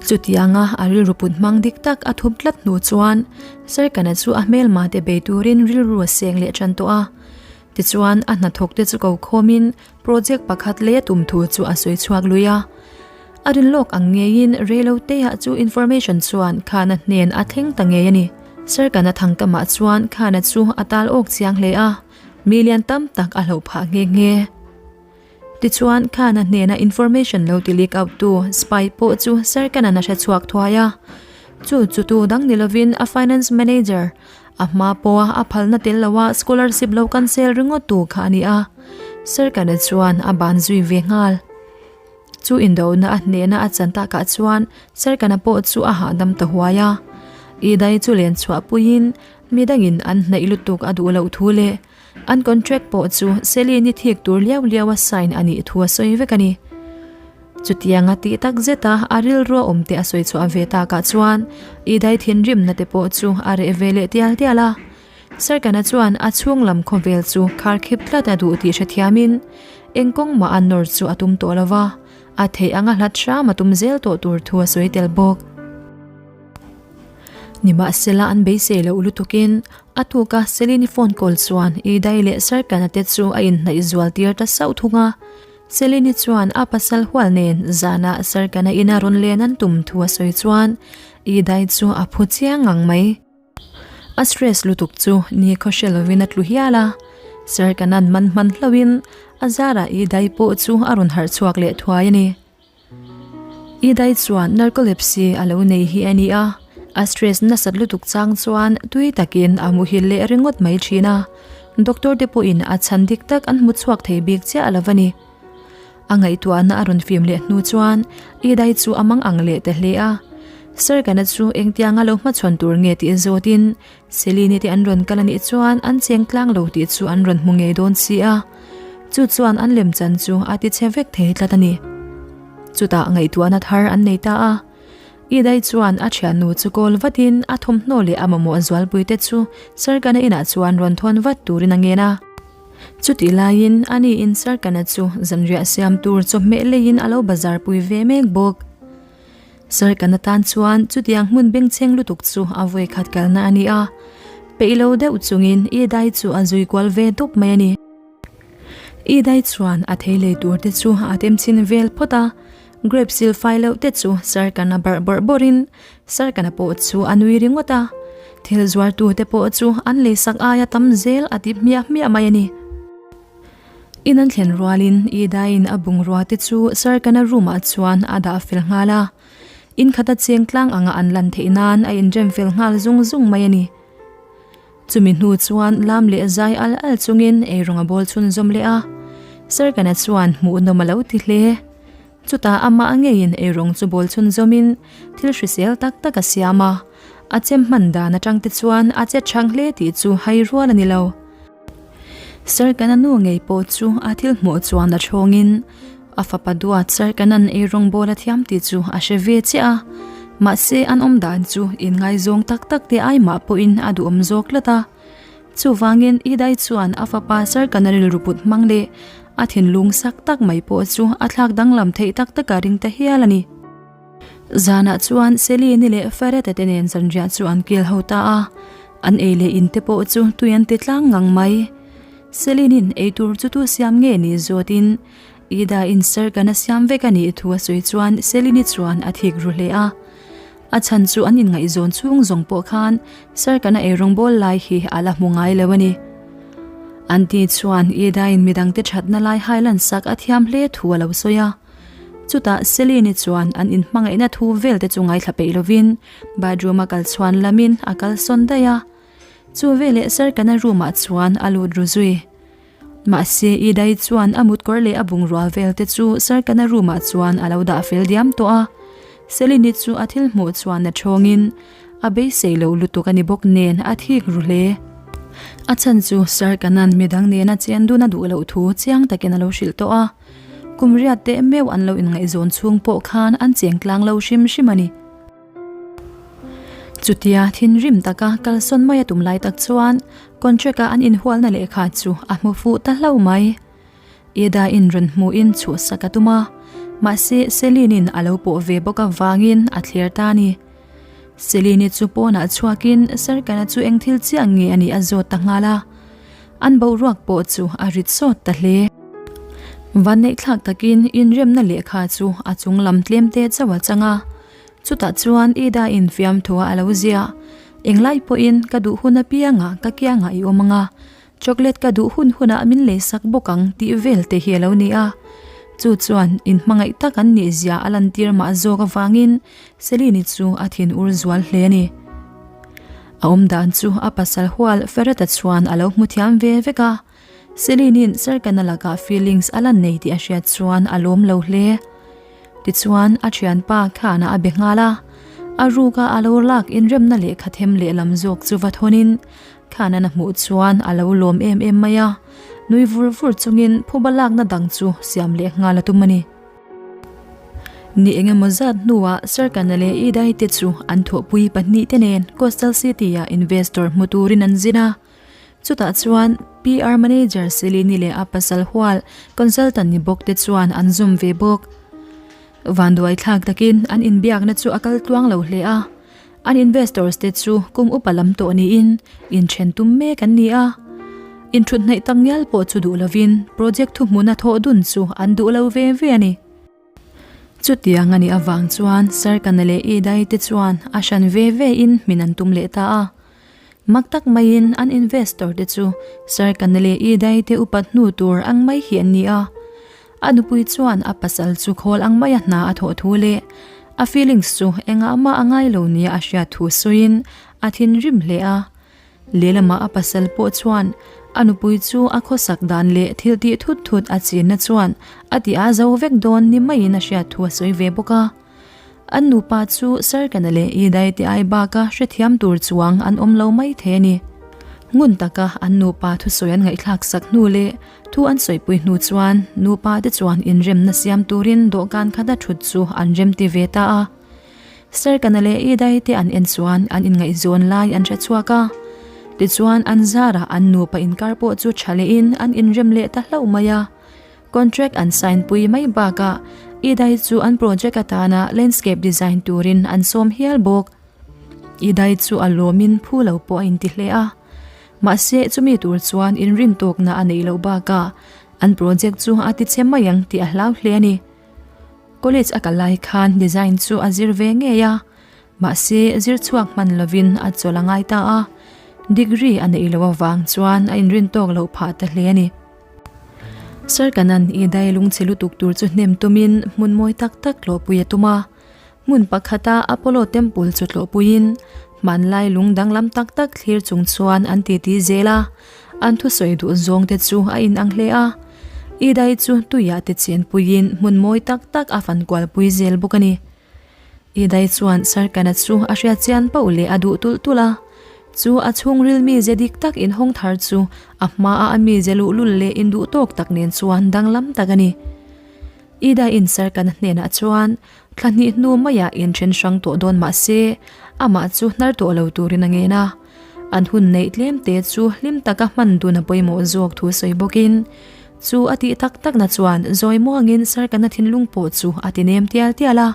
Chutianga a rilru put hmang dik tak a thup tlat hnu chuan Sir Kana chu a hmelma te bei turin rilru a seng leh tan tawh a. Tichuan, a hnathawk te chu ko khawmin project pakhat lei a tum thu chu a sawi chhuak lui a. A rin lawk ang ngeiin reiloteah chu information chuan Khana hnen a thleng ta ngei a ni. Sir Kana thangkamah chuan Khana chu a tal awk chiang hle a, mi lian tam tak a hloh phah nghe nghe. Tichuan, Khana hnena information lo ti leak out tu spy pawh chu Sir Kanan a hre chhuak thuai a. Chu chu tu dang ni lovin a finance manager, A hma pawha a phalna tel loa scholarship lo cancel ringawt tu kha a ni a, Sir Kana chuan a ban zui ve nghal. Chu indohna a hnehna a chan takah chuan Sir Kana pawh chu a hahdam ta huai a. Idai chu len chhuah puiin midangin an hnaih lutuk a duh loh thu leh an contract pawh chu Celine-i thik tur liau liau a sign a nih thu a sawi vek a ni. Chutianga tih tak zeta a rilrua awm te a sawi chhuah ve takah chuan Idai thinrimna te pawh chu a reh ve leh tial tial a. Sir Kana chuan a chhung lam khawvel chu kharkhip tlat a duh tih hrethiamin eng kawng mah a nawr chu a tum tawh lo va, a theih anga hlat hram a tum zel tawh tur thu a sawi tel bawk. Nimahsela an beisei loh lutukin a tuka Celine phone call chuan Idai leh Sir Kana te chu a inhnaih zual tir ta sauh thung a. Celine chuan a pasal hual nen zanah Sir Kana ina rawn len an tum thu a sawi chuan Idai chu a phu chiang ngang mai. A stress lutuk chu ni khaw hre lovin a tlu hial a, Sir Kanan man hman hlauhin a zarah Idai pawh chu a rawn harh chhuak leh thuai a ni. Idai chuan narcolepsy a lo nei hi a ni a, a stress nasat lutuk chang chuan tui takin a muhil leh ringawt mai thin a, doctor te pawhin a chhan dik tak an hmu chhuak thei bik chiah lo a ni. A ngaihtuahna a rawn fim leh hnu chuan Idai chu a mang ang leh ta hle a, Serkana chu engtianga lo hmachhawn tur nge tih zawtin Celine te an rawn kal a nih chuan an cheng tlang lo tih chu an rawn hmu ngei dawn si a, chu chuan an lemchan chu a ti chhe vek thei tlat a ni. Chutah ngaihtuahna thar an nei ta a, Idai chuan a thiannu chu kawl vatin a thawmhnaw leh a mamawh zualpui te chu Sarkana inah chuan rawn thawn vat turin a ngen a. Chutih laiin ani in Sarkana chu zanriah siam tur chawhmeh leiin a lo bazar pui ve mek bawk. Sir kan atan chuan chutiang hmun bengchheng lutuk chu a vawi khat kalna a ni a, peih lo deuh chungin Idai chu a zui kual ve dawp mai a ni. Idai chuan a thei lei tur te chu a temchhin vel phawt a, grape sil fai loh te chu Sir kan a barh bawrh bawrhin Sir kan a pawh chu a nui ringawt a, thil zuartu te pawh chu an leisak aia tam zel a ti hmiah hmiah mai a ni. In an thlen rualin Idaiin a bungrua te chu Sarkana room ah chuan a dah fel nghal a, in khata cheng tlang anga an lan theih nan a inrem fel nghal zung zung mai a ni. Chumi hnu chuan lam leh zai al al chungin eirawng a bawl chhunzawm leh a, Sarkana chuan hmuhnawm a lo ti hle. Chutah amah ngeiin eirawng chu bawl chhunzawmin thil hrisel tak tak a siam a, a chem hman dan atang te chuan a che chhang hle tih chu hai rual a ni lo. Sir Kana nu ngei pawh chu a thil hmuh chuan a thawngin a fapa duat Sir Kanan eirawng bawl a thiam tih chu a hre ve chiah a, mahse an awm dan chu inngaizawng tak tak te ai mah pawhin a duhawm zawk tlat a. Chuvangin Idai chuan a fapa Sir Kana rilru put hmang leh a thinlung sak tak mai pawh chu a thlak danglam theih tak taka ring ta hial a ni. Zanah chuan Selini leh Fareta te nen zanriah chu an kil ho ta a, an ei leh in te pawh chu tui an ti tlang ngang mai. Selinin eitur chu tu siam nge ni zawtin Ida in Serkan a siam vek a nih thu a sawi chuan Selini chuan a thik ru hle a. A chhan chu an inngaihzawn chhung zawng pawh khan Serkan a eirawngbawl lai hi a la hmu ngai lo a ni. Anti chuan Ida in midangte thatna lai hailan sak a thiam hle thu a lo sawi a. Chutah Celine chuan an inhmangaihna thu vel te chu ngaithla peih lovin bathroom a kal chhuan lamin a kal sawn daih a. Chu veleh Serkana room ah chuan a lut ru zui. Mahse Idai chuan a mutkawr leh a bungrua vel te chu Serkana room ah chuan a lo dah fel diam tawh a. Celine chu a thil hmuh chuan a thawngin a beisei lo lutuk a ni bawk nen a thik ru hle. A chhan chu Serkana'n midang nena chen dun a duh loh thu chiang takin a lo hrilh tawh a. Kum riat teh meuh an lo inngaihzawn chhung pawh khan an cheng tlang lo hrim hrim a ni. Chutia thinrim taka kalsawn mai a tum lai tak chuan contract-a an inhualna lehkha chu a hmu fuh ta hlauh mai. Eda in rawn hmuhin chhuhsak a tum a, mahse Celine-in a lo pawh ve bawk avangin a thler ta a ni. Celine-i chu pawnah chhuakin Serkana chu eng thil chiah nge a nih a zawt ta nghal a. An boruak pawh chu a rit sawt ta hle. Vanneihthlak takin inremna lehkha chu a chung lam tlem te chauh a chang a. Chutah chuan Ida in fiamthua a lo ziah. Englai pawhin ka duh hun apiangah ka kiangah i awm ang a, chocolate ka duh hun hunah min leisak bawk ang tih vel te hi a lo ni a. Chu chuan inhmangaih tak an nih zia a lantir mah zawk avangin Celine chu a thinur zual hle a ni. A awm dan chu a pasal hual Ferret-a chuan a lo hmu thiam ve vek a, Celine-in Serkan-a lakah feelings a lan nei tih a hriat chuan a lawm lo hle. Tichuan, a thianpa khanah a be nghal a, a ruka a lo lak inremna lehkha them lehlam zawk chu va thawnin Khanan a hmuh chuan a lo lawm em em mai a, nui vur vur chungin phuba lakna dang chu siam leh nghal a tum a ni. Ni engemaw zat hnuah Sarkana leh Idai te chu an thawhpui pahnihte nen Coastal City-ah investor hmu turin an zin a. Chutah chuan PR Manager Selini leh a pasal hual consultant ni bawk te chuan an zawm ve bawk. Vanduai thlak takin an inbiakna chu a kal tluang lo hle a. An investors te chu kum upa lam tawh niin inthen tum mek an ni a. Inthut hnaih tak ngial pawh chu duh lovin project thuhmuna thawh dun chu an duh lo ve ve a ni. Chutiang a nih avang chuan Sarkana leh Idai te chuan a hran ve ve in hmin an tum leh ta a. Mak tak maiin an investor te chu Sarkana leh Idai te upat hnu tur ang mai hi an ni a. A nupui chuan a pasal chu khawl ang maia hna a thawh thu leh a feelings chu engah mah a ngai lo nia a hriat thu sawiin a thinrim hle a. Lehlamah a pasal pawh chuan a nupui chu a khawsak dan leh thil tih thut thut a chinna chuan a ti a zo vek dawn ni maiin a hriat thu a sawi ve bawk a. An nupa chu Sarkana leh Idai te ai baka hrethiam tur chuang an awm lo mai thei a ni. Ngun taka an nupa thusawi an ngaihthlak sak hnu leh thu an sawipui hnu chuan nupa te chuan inremna siam turin dawhkan khata thut chu an remti ve ta a. Serkana leh Idai te an en chuan an inngaihzawn lai an hre chhuak a. Tichuan an zarah an nupa inkar pawh chu tha lehin an inrem leh ta hlauh mai a. Contract an sign pui mai bakah Idai chu an project atana landscape design turin an sawm hial bawk. Idai chu a lawmin phu lo pawh a inti hle a. Mahse chumi tur chuan inrin tawkna a neih loh bakah an project chu a ti che mai ang tih a hlau hle a ni. College a kal lai khan design chu a zir ve ngei a, mahse zir chhuak hman lovin a chawlh a ngai ta a, degree a neih loh avang chuan a inrin tawk loh phah ta hle a ni. Sir Kanan i dai lungchhe lutuk tur chu hnem tumin hmun mawi tak tak tlawhpui a tum a. Hmun pakhata Apollo Temple chu tlawhpuiin hmanlai lung danglam tak tak thlir chung chuan an titi zel a, an thusawi duh zawng te chu a inang hle a. I dai chu tuiah te chenpuiin hmun mawi tak tak a fankualpui zel bawk a ni. I dai chuan Sarkana chu a hriat chian pauh leh a duh tulh tulh a, chu a chhungril mize dik tak inhawng thar chu a hmaa a mize luhlul leh induh tawk tak nen chuan danglam tak a ni. I daiin Sarkana hnenah chuan thla hnih hnu maiah inthen hrang tawh dawn mah se, amah chu hnar tawh lo turin a ngen a. An hun neih tlem te chu hlim taka hman dun a pawimawh zawk thu sawi bawkin, chu a tih tak takna chuan zawi muangin Sarkana thinlung pawh chu a ti nem tial tial a.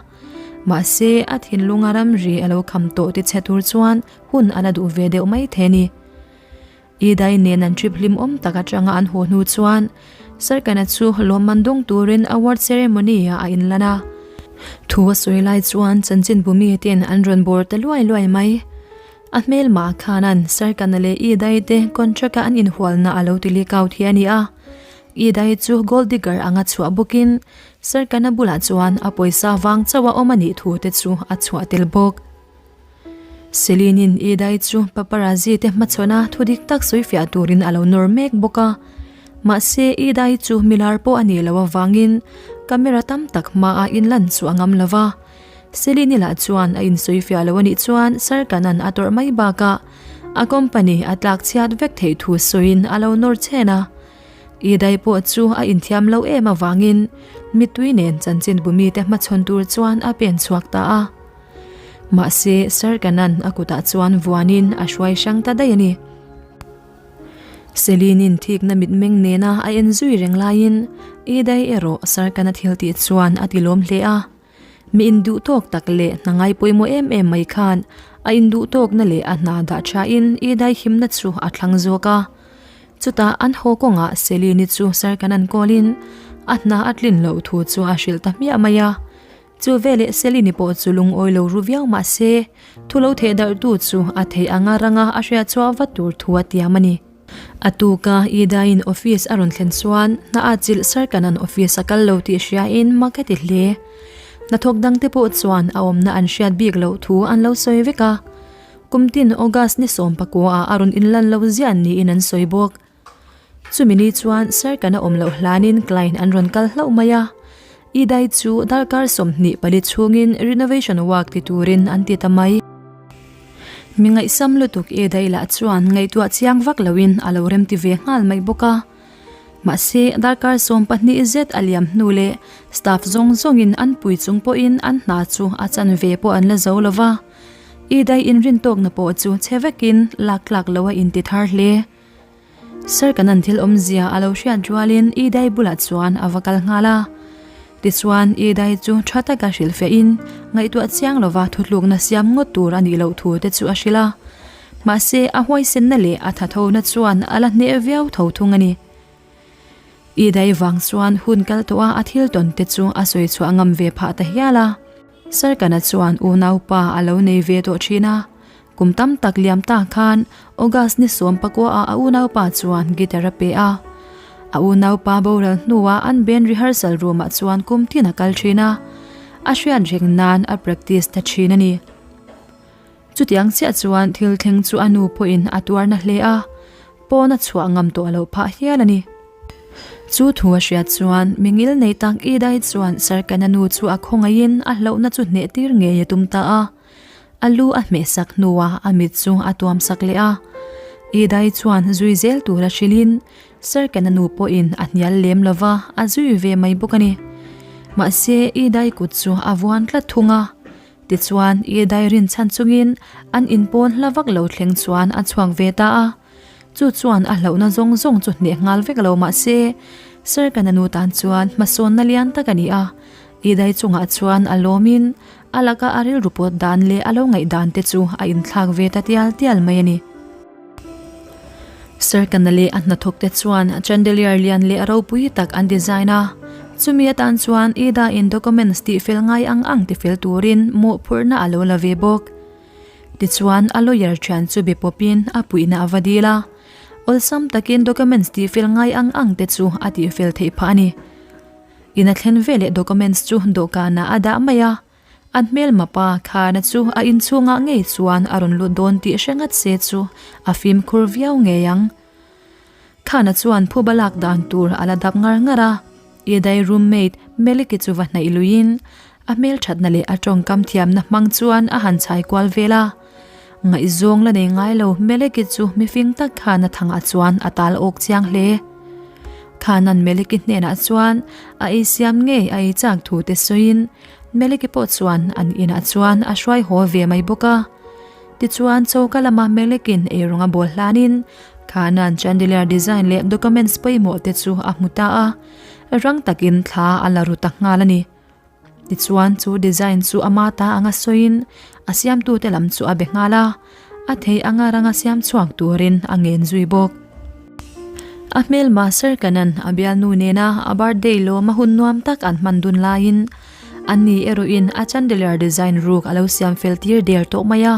Mahse, a thinlunga ramri a lo kham tawh ti chhe tur chuan hun a la duh ve deuh mai thei a ni. Idai nen an trip hlimawm tak atanga an haw hnu chuan Sarkana chu lawmman dawng turin award ceremony ah a inlan a. Thu a sawi lai chuan chanchinbu mite'n an rawn bawr ta luai luai mai. A hmelmah khanan Sarkana leh Idai te contract a an inhualna a lo ti leak out hi a ni a. Idai chu gold digger anga chhuah bawkin Sarkana bulah chuan a pawisa vang chauh a awm a nih thu te chu a chhuah tel bawk. Celine-in Idai chu paparazzi te hmachhawn a thu dik tak sawi fiah turin a lo nawr mek bawk a. Mahse, Idai chu milar pawh a nih loh avangin camera tam tak hmaah inlan chu a ngam lo va. Celine-i lah chuan a insawi fiah lo a nih chuan Sarkanan a tawrh mai bakah a company a tlak chhiat vek theih thu sawiin a lo nawr chhen a. Idai pawh chu a inthiam lo em avangin mittui nen chanchinbu mite hmachhawn tur chuan a pen chhuak ta a. Mahse, Sir Kanan a kutah chuan vuanin a hruai hrang ta daih a ni. Celine-in thikna mitmeng nena a en zui reng laiin Idai erawh Sir Kana thil tih chuan a ti lawm hle a. Mi induh tawk tak leh hna ngai pawimawh em em mai khan a induh tawkna leh a hna dah thain Idai himna chu a thlang zawk a. Chutah an haw kawngah Celine-i chu Sir Kanan call-in a hna a tlin loh thu chu a hrilh ta hmiah mai a. Chu veleh Selini pawh chu lungawi lo ru viau mah se, thu lo theh darhtu chu a theih anga ranga a hriat chhuah vat tur thu a tiam a ni. A tuka Ida-in office a rawn thlen chuan hna a chilh Sarkanan office a kal lo tih hriain mak a ti hle. Hnathawk dangte pawh chuan a awmna an hriat bik loh thu an lo sawi vek a. Kumtin August ni sawmpakuaah a rawn inlan lo ziah niin an sawi bawk. Chumi ni chuan Sir kana awm loh hlanin client an rawn kal hlauh mai a, Idai chu darkar 24 chhungin renovation work ti turin an ti ta mai. Mi ngaihsam lutuk Idai lah chuan ngaihtuah chiang vak loin a lo remti ve nghal mai bawk a. Mahse darkar 12 zet a liam hnu leh staff zawng zawngin an pui chung pawhin an hna chu a chanve pawh an la zo lo va, Idai inrintawkna pawh chu chhe vekin lak tlak loh a inti thar hle. Sir Kanan thil awmzia a lo hriat rualin Idai bulah chuan a va kal nghal a. Tichuan Idai chu tha taka hrilhfiahin ngaihtuah chiang lova thutlukna siam ngawt tur a nih loh thu te chu a hrilh a. Mahse a huaisenna leh a thathona chuan a la hneh viau tho thung a ni. Idai vang chuan hun kal tawh a a thil tawn te chu a sawi chhuah ngam ve phah ta hial a. Sir Kana chuan unaupa a lo nei ve tawh thin a. Kum tam tak liam ta khan August ni 19 ah a unaupa chuan guitar a pe a. A unaupa boral hnuah an band rehearsal room ah chuan kum tin a kal thin a, a hriat reng nan a practice ta thin a ni. Chutiang chiah chuan thil thleng chu a nu pawhin a tuar na hle a, pawn a chhuah ngam tawh loh phah hial a ni. Chu thu a hriat chuan mi ngil nei tak Idai chuan Sarkana nu chu a khawngaihin a hlauhna chu hneh tir ngei a tum ta a. A lu a hmeh sak hnuah a mit chu a tuam sak leh a. Idai chuan zui zel tura hrilhin Sarkana nu pawhin a hnial lem lo va, a zui ve mai bawk a ni. Mahse Idai kut chu a vuan tlat thung a. Tichuan Idai rinchhan chungin an inpawn hla vak lo thleng chuan a chhuak ve ta a. Chu chuan a hlauhna zawng zawng chu hneh nghal vek lo mah se, Serkana nu tan chuan hmasawnna lian tak a ni a. Idai chungah chuan a lawmin a laka a rilru pawt dan leh a lo ngaih dan te chu a inthlak ve ta tial tial mai a ni. Serkana leh a hnathawk te chuan chandelier lian leh ropui tak an design a, chumi atan chuan Ida in documents tihfel ngai ang ang tifel turin mawhphurhna a lo la ve bawk. Tichuan, a lawyer thian chu be pawpin a puihna a va dil a, awlsam takin documents tihfel ngai ang ang te chu a tihfel theih phah a ni. In a thlen veleh documents chu dawhkanah a dah mai a, an hmelma pa Khana chu a inchhungah ngei chuan a rawn lut dawn tih hre ngat se chu a fimkhur viau ngei ang. Khana chuan phuba lak dan tur a la dap ngar ngar a, Idai roommate Meliki chu va hnaih luiin a hmelthatna leh a tawngkam thiamna hmang chuan a han chhai kual vel a. Ngaihzawng la nei ngai lo Meliki chu mifing tak Khana thangah chuan a tal awk chiang hle. Khana'n Meliki hnenah chuan a ei siam ngei a ei chak thu te sawiin Meliki pawh chuan an inah chuan a hruai haw ve mai bawk a. Tichuan choka lama Melekin eirawng a bawl hlanin Khana'n chandelier design leh documents pawimawh te chu a hmu ta a, rang takin thla a la ru ta nghal a ni. Tichuan chu design chu ama ta anga sawiin a siamtute lam chu a be nghal a, a thei anga ranga siam chhuak turin a ngen zui bawk. A hmelma Sir Kanan a bialnu nena a birthday lawm a hun nuam tak an hman dun laiin ani erawhin a chandelier design ruk a lo siam fel tir der tawh mai a.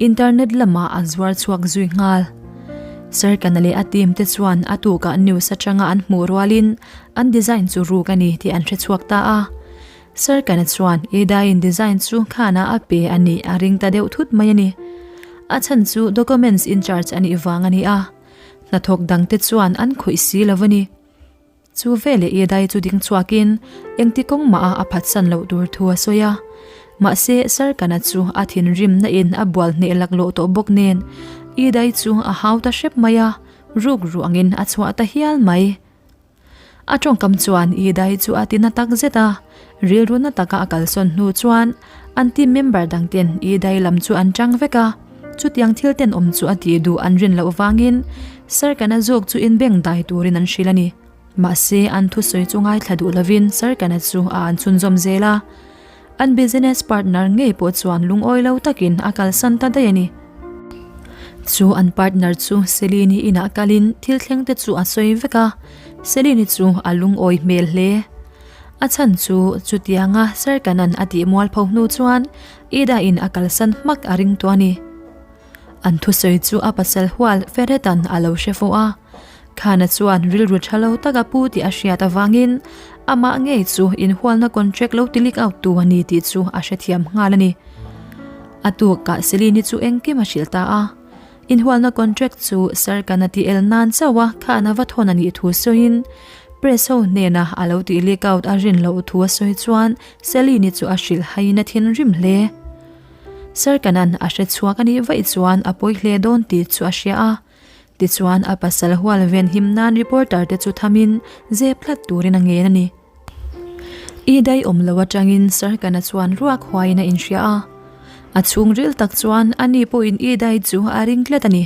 Internet lamah a zuar chhuak zui nghal. Sir Kana leh a team te chuan a tukah news atanga an hmuh rualin an design chu ruk a ni tih an hre chhuak ta a. Sir Kana chuan Eda-in design chu Khana a pe a nih a ring ta deuh thut mai a ni. A chhan chu documents in charge a nih vang a ni a, hnathawk dangte chuan an khawih si lo a ni. Chu veleh Edai chu ding chhuakin engti kawng mah a a phatsan loh tur thu a sawi a. Mahse, Sarkana chu a thinrimna in a bual hneh laklawh tawh bawk nen Edai chu a hau ta hrep mai a, ruk ruangin a chhuah ta hial mai. A tawngkam chuan Edai chu a ti na tak zet a, rilru na taka a kalsawn hnu chuan an team member dangten Edai lam chu an chang vek a. Chutiang thil tenawm chu a tih duh an rin loh vangin Sarkana zawk chu inbeng dai turin an hrilh a ni. Mahse, an thusawi chu ngaithla duh lovin Sarkana chu a an chhunzawm zel a. An business partner ngei pawh chuan lungawi lo takin a kalsan ta daih a ni. Chu an partner chu Celine-i inah kalin thil thleng te chu a sawi vek a, Celine-i chu a lungawi hmel hle. A chhan chu chutianga Sarkana'n a tih mualpho hnu chuan Ida in a kalsan hmak a ring tawh a ni. An thusawi chu a pasal hual Ferret-a'n a lo hre fo a. Khana chuan rilru tha lo tak a pu tih a hriat avangin amah ngei chu inhualna contract lo ti leak out tu a ni tih chu a hrethiam nghal a ni. A tukah Celine-i chu engkim a hrilh ta a. Inhualna contract chu Sarkana tih el nan chauh a Khana va thawn a nih thu sawiin press ho hnena a lo tih leak out a rin loh thu a sawi chuan Celine-i chu a hrilh haiin a thinrim hle. Sarkana'n a hre chhuak a nih vaih chuan a pawi hle dawn tih chu a hria a. Tichuan a pasal hual ven him nan reporter te chu thamin zep tlat turin a ngen a ni. I dai awm lo atangin Sarkana chuan ruak huaiin a inhria a. A chhungril tak chuan ani pawhin i dai chu a ring tlat a ni.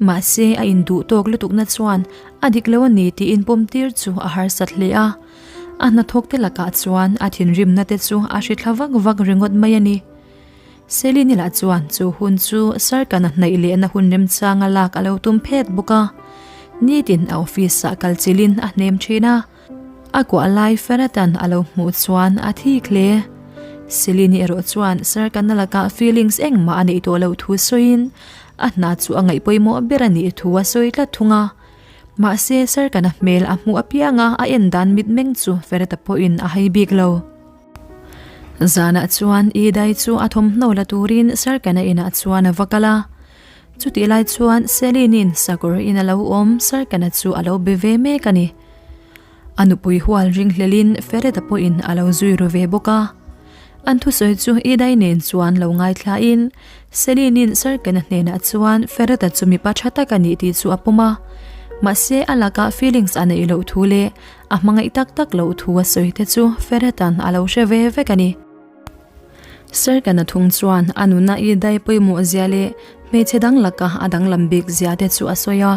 Mahse a induh tawk lutukna chuan a dik lo a ni tih inpawm tir chu a harsat hle a. A hnathawk te lakah chuan a thinrimna te chu a hri thla vak vak ringawt mai a ni. Selini lah chuan chu hun chu Sarkana hnaih lehna hun remchanga lak a lo tum phet bawk a. Nitin a office ah kal chilhin a hnem thin a. A kuah lai Feratan a lo hmuh chuan a thik hle. Selini erawh chuan Sarkana lakah feelings engmah a neih tawh loh thu sawiin a hna chu a ngaih pawimawh ber a nih thu a sawi tlat thung a. Mahse Serkana hmel a hmuh apianga a en dan mitmeng chu Fereta pawhin a hai bik lo. Zanah chuan Idai chu a thawmhnaw la turin Serkana inah chuan a va kal a. Chutih lai chuan Celine-in sakawr in a lo awm Serkana chu a lo be ve mek a ni. A nupui hual ringhlelin Fereta pawhin a lo zui ru ve bawk a. An thusawi chu Idai nen chuan lo ngaithlain Celine-in Serkana hnenah chuan Fereta chu mipa tha tak a nih tih chu a pawm a. Mahse a lakah feelings a neih loh thu leh a hmangaih tak tak loh thu a sawi te chu Fereta'n a lo hre ve vek a ni. Serkana thung chuan a nuna Idai pawimawh zia leh hmeichhe dang laka a danglam bik zia te chu a sawi a.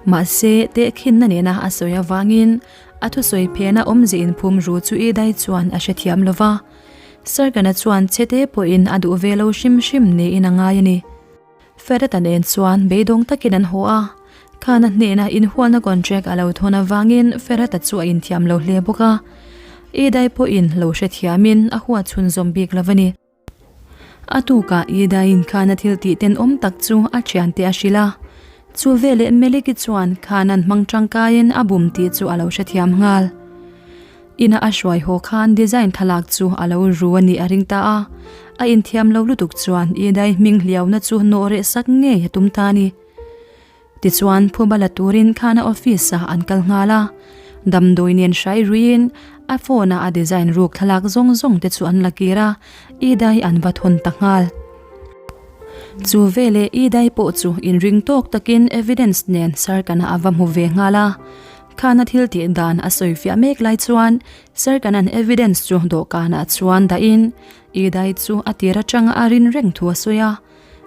Mahse, tehkhinna nena a sawi avangin a thusawi phena awmze inphum ru chu Idai chuan a hrethiam lo va. Serkana chuan chhete pawhin a duh ve lo hrim hrim niin a ngai a ni. Ferreta nen chuan beidawng takin an haw a, Khan-a hnena inhualna contract a lo thawn avangin Ferreta chu a inthiam lo hle bawk a, Idai pawhin lo hrethiamin a huat chhunzawm bik lo a ni. A tukah Idaiin Khan-a thil tih tenawm tak chu a thiante a hrilh a, chu veleh Meliki chuan Khan-a'n hmang tangkaiin a bum tih chu a lo hrethiam nghal. Ina a hruai haw khan design thlalak chu a lo ru a nih a ring ta a, a inthiam lo lutuk chuan Idai hming hliauna chu nawh reh sak ngei a tum ta a ni. Tichuan phuba la turin Khana office ah an kal nghal a, damdawi nen hrai ruiin a phone a a design ruk thlalak zawng zawng te chu an la kir a, Idai an va thawn ta nghal. Chu veleh Idai pawh chu inring tawk takin evidence nen Sarkana a va hmu ve nghal a, Khana thil tih dan a sawi fiah mek lai chuan Serkanan evidence chu dawhkanah chuan dahin Idai chu a tir atanga a rin reng thu a sawi a,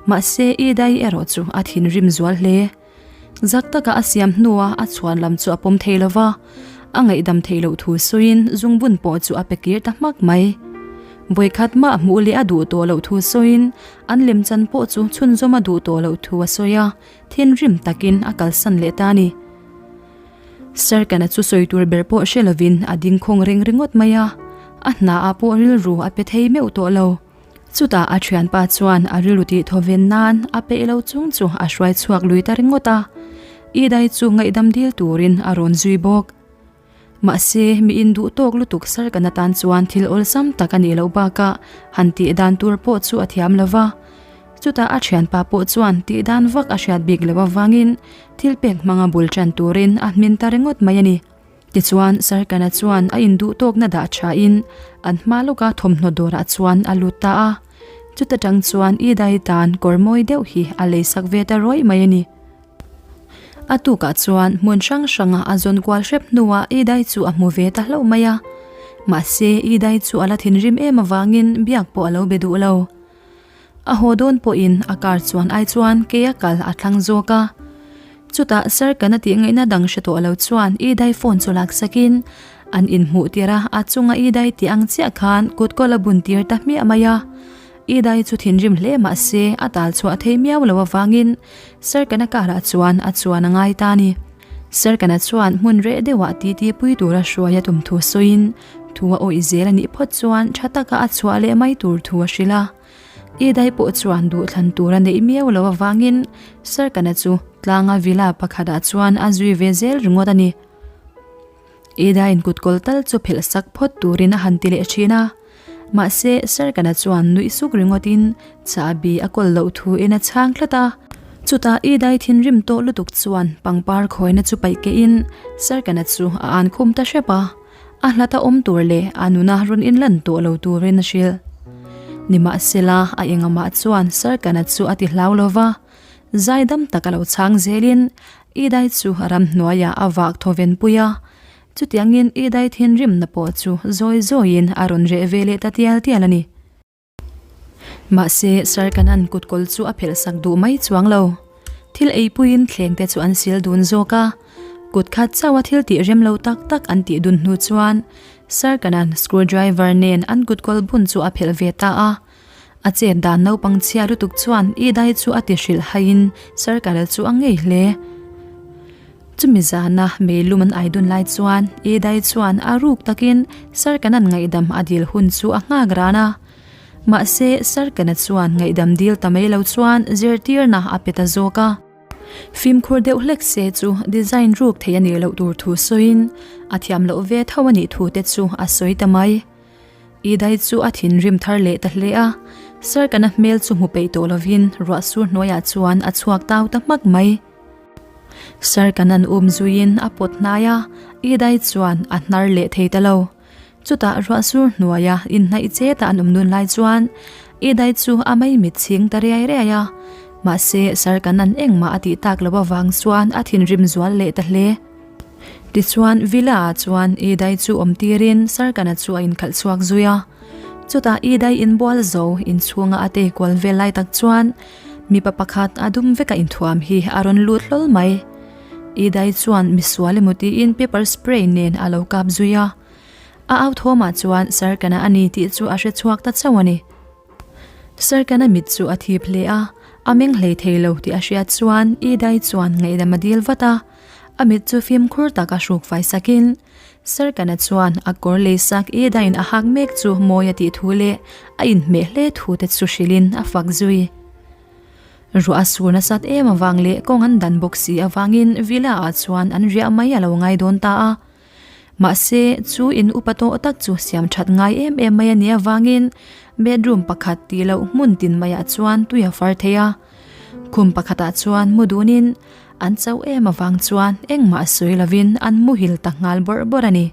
mahse Idai erawh chu a thinrim zual hle. Zak taka a siam hnua a chhuan lam chu a pawm thei lo va, a ngaihdam theih loh thu sawiin zungbun pawh chu a pe kir ta hmak mai. Vawikhat mah hmuh leh a duh tawh loh thu sawiin an lemchan pawh chu chhunzawm a duh tawh loh thu a sawi a, Thinrim takin a kalsan leh ta a ni. Serkana chu sawi tur ber pawh hre lovin a ding khawng reng ringawt mai a, a hna ah pawh rilru a pe thei meuh tawh lo. Chutah a thianpa chuan a rilru tih thawven nan a peih lo chung chu a hruai chhuak lui ta ringawt a, Idai chu ngaihdam dil turin a rawn zui bawk. Mahse, mi induh tawk lutuk sar kan atan chuan thil awlsam tak a nih loh bakah han tih dan tur pawh chu a thiam lo va. Chutah a thianpa pawh chuan tih dan vak a hriat bik loh avangin thil pek hmanga bul tan turin a hmin ta ringawt mai a ni. Tichuan, Sarkana chuan a induh tawkna dah thain an hma lawka thawmhnaw dawrah chuan a lut ta a. Chuta tang chuan Idai tan kawr mawi deuh hi a leisak ve ta rawih mai a ni. A tukah chuan hmun hrang hranga a zawn kual hrep hnuah Idai chu a hmu ve ta hlauh mai a. Mahse, Idai chu a la thinrim em avangin biak pawh a lo be duh lo. A haw dawn pawhin a car chuan ai chuan kei a kal a thlang zawk a. Chutah Sir Kana tih ngaihna dang hre tawh lo chuan Idai phone chu laksakin an inhmuh tir a, a chunga Idai tih ang chiah khan kutkawl a bun tir ta hmiah mai a. Idai chu thinrim hle mahse a tal chhuah thei miau lo avangin Serkana karah chuan a chuan a ngai ta a ni. Serkana chuan hmun reh deuhah titi pui tura hruai a tum thu sawiin thu a awih zel a nih phawt chuan tha taka a chhuah leh mai tur thu a hrilh a. Idai pawh chuan duhthlan tur a neih miau lo avangin Serkana chu tlanga villa pakhatah chuan a zui ve zel ringawt a ni. Ida in kutkawl tal chu phelh sak phawt turin a han ti leh thin a. Mahse, Serkana chuan nuih suk ringawtin chahbi a kawl loh thu in a chhang tlat a. Chutah Idai thinrim tawh lutuk chuan pangpar khawina chu paih kehin Serkana chu a an khum ta hrep a. A hlata awm tur leh a nuna rawn inlan tawh lo turin a hrilh. Nimahsela, a engamah chuan Serkana chu a ti hlau lo va, zaidam tak a lo chhang zelin Idai chu ramhnuaiah a vak thawven pui a, chutiangin Idai thinrimna pawh chu zawi zawiin a rawn reh ve leh ta tial tial a ni. Mahse, Sarkanan kutkawl chu a phelh sak duh mai chuang lo. Thil eipuiin thleng te chu an sil dun zawk a, kut khat chauha thil tih rem lo tak tak an tih dun hnu chuan Sarkanan screwdriver nen an kutkawl bun chu a phelh ve ta a. A chet dan naupang chhia lutuk chuan Idai chu a ti hrilh haiin Sarkara chu a ngei hle. Chumi zana meilum an ai dun lai chuan Idai chuan a ruk takin Sarkanan ngaihdam a dil hun chu a nghak ran a. Mahse Sarkana chuan ngaihdam dil ta mai lo chuan zirtirna a pe ta zawk a. Fimkhur deuh hlek se chu design ruk thei a nih loh tur thu sawiin a thiam loh ve tho a nih thu te chu a sawi ta mai. Idai chu a thinrim thar leh ta hle a, Sarkana hmel chu hmu peih tawh lovin ruah sur hnuaiah chuan a chhuak tau ta hmak mai. Sarkanan um zuiin a pawt hnai a, Idai chuan a hnar leh thei ta lo. Chutah ruah sur hnuaia inhnaih chet a an awm dun lai chuan Idai chu a maimit chhing ta riai riai a, mahse Sarkanan engmah a tih tak loh avang chuan a thinrim zual leh ta hle. Tichuan Villa ah chuan Idai chu awm tirin Sarkana chu a inkhalh chhuak zui a. Chutah Idai inbual zo inchhunga a tei kual vel lai tak chuan mipa pakhat a dum veka inthuam hi a rawn lut hlawl mai. Idai chuan misual emaw tiin pepper spray nen a lo kap zui a. A au thawmah chuan Sarkana a ni tih chu a hre chhuak ta chauh a ni. Sarkana mit chu a thip hle a, a meng hlei thei lo tih a hriat chuan Idai chuan ngaihdam a dil vat a. A mit chu fimkhur tak a hruk fai sakin Sarkana chuan a kawr lei sak Idain a hak mek chu mawi a tih thu leh a inhmeh hle thu te chu hrilhin a fak zui. Ruah a sur nasat em avang leh kawng an dan bawk si avangin Villa ah chuan an riah mai a lo ngai dawn ta a. Mahse, chu in upa tawh tak chu siam that ngai em em mai a nih avangin bedroom pakhat tih loh hmun tin maiah chuan tui a far thei a. Khum pakhatah chuan mu dunin an chauh em avang chuan engmah sawi lovin an muhil ta nghal bawrh bawrh a ni.